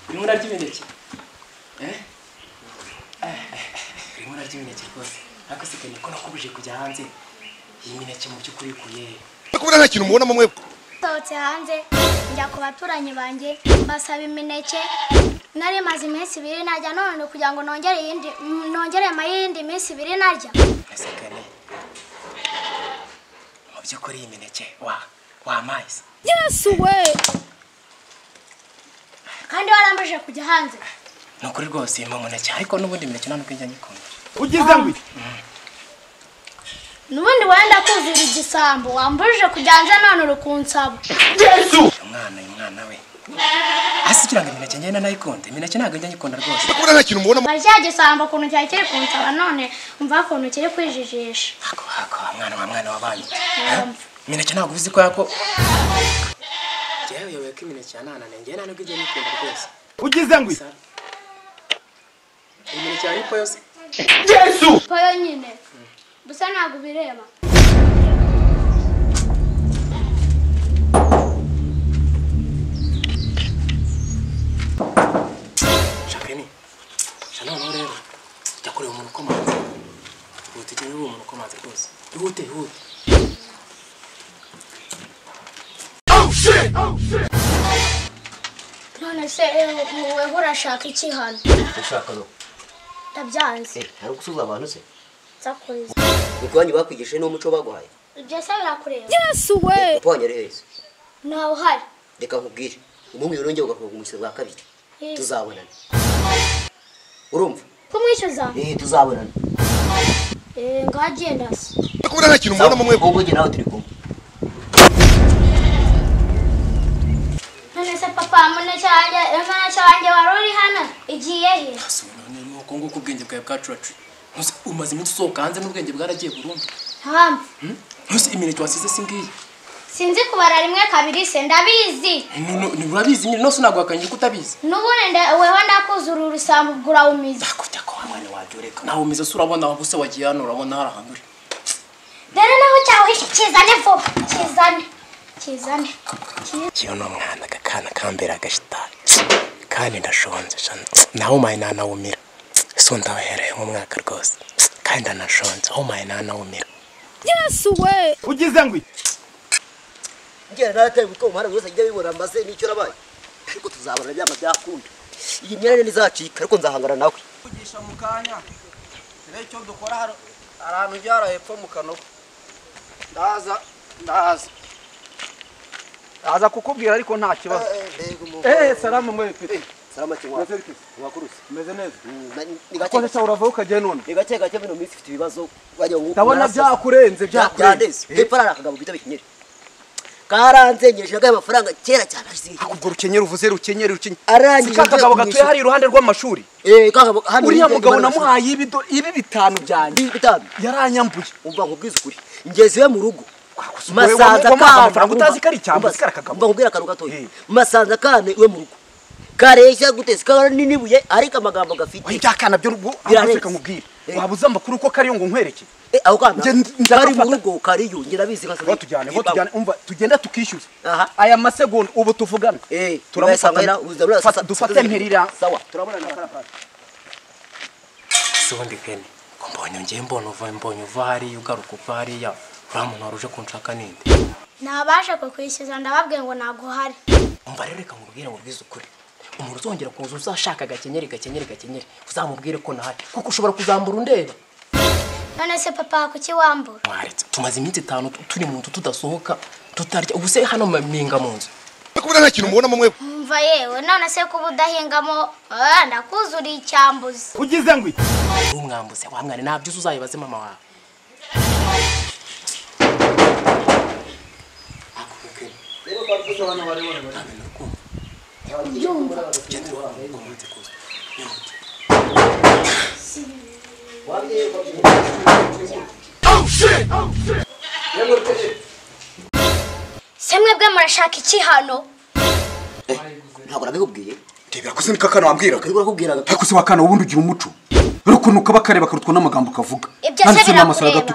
Urimo urarya imineke? Urimo urarya imineke rwose. Ariko se Keni ko nakubujije kujya hanze? Iyi mineke mu by'ukuri ikuye he? Kubura nta kintu mubonamo mwebwe. Nsohotse hanze njya ku baturanyi banjye basaba imineke. Nari maze iminsi ibiri narya none kugira ngo nongere iyindi nongere iyindi minsi ibiri narya. Ese Keni mu by'ukuri iyi mineke wampaye se? Yesu we! Kandi warambujije kujya hanze. Ni ukuri rwose iyi muneke ariko n'ubundi imineke nta nubwo njya nyikunda. Ugize ngo iki? Nubundi wenda kuzura igisambo wambujije kujya hanze none uri kunsaba. Yesu! Uyu mwana we. Hasi kiranga imineke njye nayikunda. Imineke ntabwo njya nyikunda rwose. Kubura nta kintu mubonamo. Cya gisambo ukuntu cyari kiri kunsaba none umva ukuntu kiri kwijijisha. Hako mwana wabanye. Imineke ntabwo uzi ko yako. Jewe yowe ko imineke yananane njye nta nubwo njya nyikunda rwose. Ugize ngo iki? Imineke yari po yose. Yesu! Poyo nyine. Gusa ntabwo ubireba. Shakeni. Noneho rero jya kureba umuntu ukomanze. Ihute ugere uwo muntu ukomanze rwose. Ihute. None se wowe urashaka iki hano? Ushaka no? Ndabyanze. Hari gusuza abantu se? Nsakuze. Niko wanyu bakwigishije n'umuco baguhaye. Ibyo se birakureba? Yesu we! Papa wanyu ari heza. Ntawe uhari. Reka nkubwire. Umuhungu yongeye ugakuba umusoro wa kabiri. Tuzabonana. Urumva? Kumwishyuza? Tuzabonana. Ngagenda se. Kubura nta kintu mubonamo mwebwe. Ubwo njye nawe turi kumwe. None se papa muneke wanjye wari uri hano igiye he? Nuko nguko ubwenge bwawe bwacuracuye. Umaze iminsi usohoka hanze n'ubwenge bwaragiye burundu. Nta. Ntuzi imineke wasize si ngiyi. Sinzi kubara rimwe kabiri se ndabizi. Urabizi nyine nose nagwakanye ko utabizi. N'ubundi wewe ndakuzura urusambo urawumiza. Ndakujya ko mwana wajye ureka. Nawe umiza se urabona aho se wagiye hano urabona hari ahantu uri. Dore naho cyawe kizane vuba. Kizane. Kiyo no mwana gakana kambera agashitani. Kandi ndashonje nawe umaye nanawumira. So ndabahereye nk'umwaka rwose. Kandi ndanashonje aho umaye nanawumira. Yesu we! Ugize ngo iki? Ngera narataye umutwe mu muhanda wese ajya bibona mbaze nicyo nabaye. Ariko tuzabona byama byakunda. Iyi myanya ntizacika ariko nzahangana nawe. Kugisha mu kanya. Rero icyo dukora hano ahantu byara hepfo mu kanogo. Ndaza. Ndaza kukubwira ariko nta kibazo. Salamu mwe pete. Salama kimwa. Mwakuruse. Meze neza. Ni gake. Koze urava ukagiye none. Ni gake gake bino minsi ifite ibibazo bajya ngo ndabona byakurenze byakurenze. Hepfo ari akagabo bita bikinyeri. Karanzenyeje agaye amafaranga kera cyane ashize. Akubwo rukenyeri uvuze rukenyeri. Arangije akagabo gatuye hari iruhande rw'amashuri. Kagabo hano uriya mugabo namuhaye ibi bitanu byanjye. Bitanu. Yaranyambuye. Umva nkubwize ukuri. Ngeze iwe mu rugo. Masanza kana utazi kari cyangwa sikara kagabo. Umva nkubwira akantu gatoya. Masanza kana iwe mu rugo. Kareshya gute sikara ninibuye ariko amagambo gafite. Oya byakana byo reka nkubwire. Wabuze amakuru ko kariyo ngo nkwereke. Aho kana kari mu rugo kariyo ngirabizi nka ho tujyane umva tugenda tukishyuza. Aya masegonda ubu tuvugana. Turamufata dufate mperira. Sawa turabonana karapara. Se ubundi Keni ko mbonye ngiye mbona uva mbonye uva hariya ugaruka uva hariya uriya muntu wari uje kunshaka ninde? Nabasha kukwishyuza ndababwiye ngo ntabwo uhari. Umva rero reka nkubwire ngo ubwize ukuri. Umuntu uzongera kuza uzashaka gakenyeri uzamubwire ko nahari kuko ushobora kuzambura undeba. None se papa kuki wambura? Mwaretse tumaze iminsi itanu turi mu nzu tudasohoka tutarya ubu se hano mpinga mu nzu. Kubura nta kintu mubonamo mwebwe. Umva yewe none se kuba udahingamo ndakuzuriye icyambuzi. Ugize ngo iki? Umwambuze wa mwana nabyo uzayibaze mama wawe. Se mwebwe murashaka iki hano? Ntabwo nabikubwiye. Ndebera ko se nikakana wambwira. Ariko se wakana ubundi ugira umuco. Urukuntu kaba kareba karutwa n'amagambo kavuga. Ibyo se birakureba.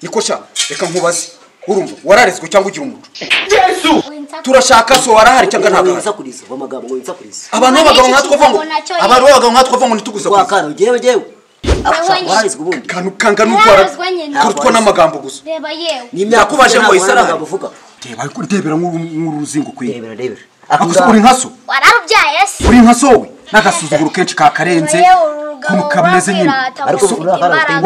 Niko sha reka nkubaze. Urumva wararezwe cyangwa ugira umuco? Yesu! Turashaka so warahari cyangwa ntabwo winsakuriza amagambo ngo winsakuriza. Abantu b'abagabo nkatwe vango. Abantu b'abagabo nkatwe vango nituguza kwa kana jewe jewe. Wararezwe ubundi. Kanu kanga n'ugwara. Karutwa n'amagambo gusa. Reba yewe. Ndakubaje ngo isarahari. Reba ariko ndebera nk'uruzingo kwe. Ndebera ndebera. Uri nka so? Wararubyaye se? Uri nka so we? N'agasuzuguro kenshi kakarenze. Kameze nyine. Ariko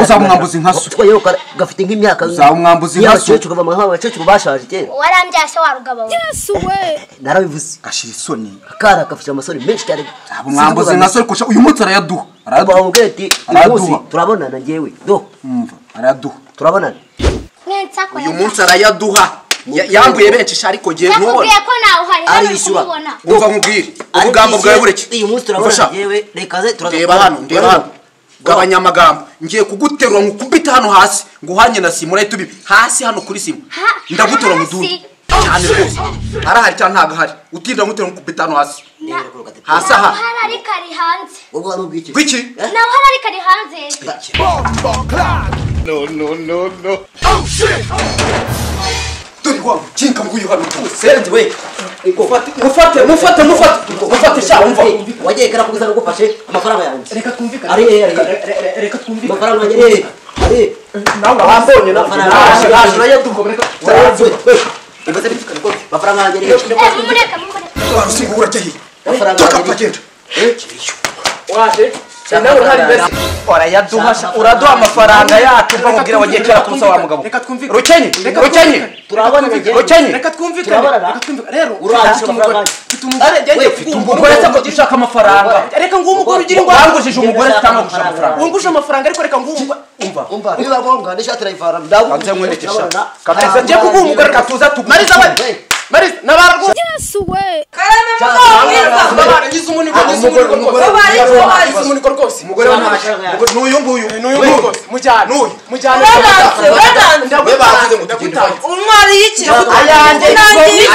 uzamwambuza inka so. Twa yo gafite nk'imyaka uzamwambuza inka so. Abakecuru bava abakecuru bashaje kera. Warambyaye se warugabo. Yesu we. Narabivuze. Gashira isoni. Akara gafite amasoni menshi cyane. Uzamwambuza inka so ariko uyu munsi arayaduha. Araduha. Bamubwira ati uyu turabonana njyewe. Do. Umva arayaduha. Turabonana. Uyu munsi arayaduha. Yambuye benshi sha ariko giye ntubona. Nakubwiye ko nawe uhari hano kubona. Umva nkubwire. Ubugambo bwawe bureke. Uyu munsi turabona yewe reka ze turaza. Ndeba hano, ndeba hano. Gabanya amagambo. Ngiye kuguterura nkukubita hano hasi nguhanye na simu urahita ubibi. Hasi hano kuri simu. Ndaguterura mudundi. Cyane rwose. Arahari cyane ntago ahari. Utinda nguterura nkukubita hano hasi. Hasi aha. Nawe hari kari hanze. Ubwo ari ubwiki. Gwiki? Nawe hari kari hanze. No no no no. Oh shit. Dore wa kinka nguyu hano senze we mufate mufate mufate mufate sha umva wagiye kera kubuza gufashe amafaranga yanjye reka twumvikane ari reka twumvikane amafaranga yanjye ari nawe wambonye na naje nayaduha reka ibaze bitukane ko amafaranga yanjye mureka mureka warusinga urajya he amafaranga yanjye waje nawe urahari mbese orayaduha uraduha amafaranga yacu mva mubwira wagiye kera kubusa wa mugabo. Reka twumvikane. Rukenye rukenye turabona rukenye reka twumvikane reka twumvikane rero urangije amafaranga mfite umugore se ko dushaka amafaranga reka nguwo umugore ugira ingwara wangujije umugore cyangwa amafaranga wanguje amafaranga ariko reka nguwo umugore umva umva niba ngombwa n'ishati irayivana ndaguze nkwereke sha kabisa ngiye kuguha umugore katuza Mariza we Mariza nabarwo Yesu we nabara ngize umunigo ngize umunigo rwose umunigo rwose umugore we ntashye n'uyu nguyu n'uyu nguyu rwose mujyane n'uyu mujyane we bavuze ngo tugende umwari y'iki ayanjye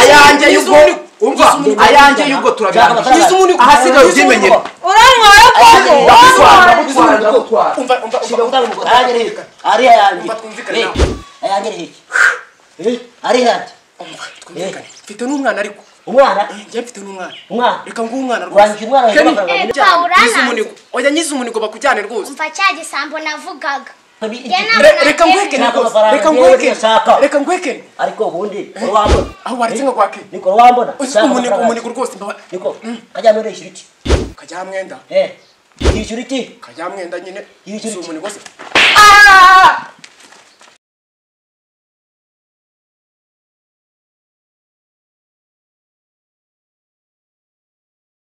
ayanjye y'ubwo umva ayanjye y'ubwo turabirangiza ahasigaye ubyimenyere urantwara koko ndagutwara umva umva umva ari ayanjye ayanjye ari ayanjye umva twumvikane mfite n'umwana ariko umwana njye mfite n'umwana umwana reka nguhe umwana rwose umwana ngize umunigo oya ngize umunigo bakujyane rwose umva cya gisambo navugaga reka ngwekene rwose reka ngwekene reka ngwekene ariko ubundi wambona aho waretse ngo gwake niko wambona umunigo umunigo rwose niko kajyamwenda yishyura iki kajyamwenda yishyura iki kajyamwenda nyine yishyura iki umunigo se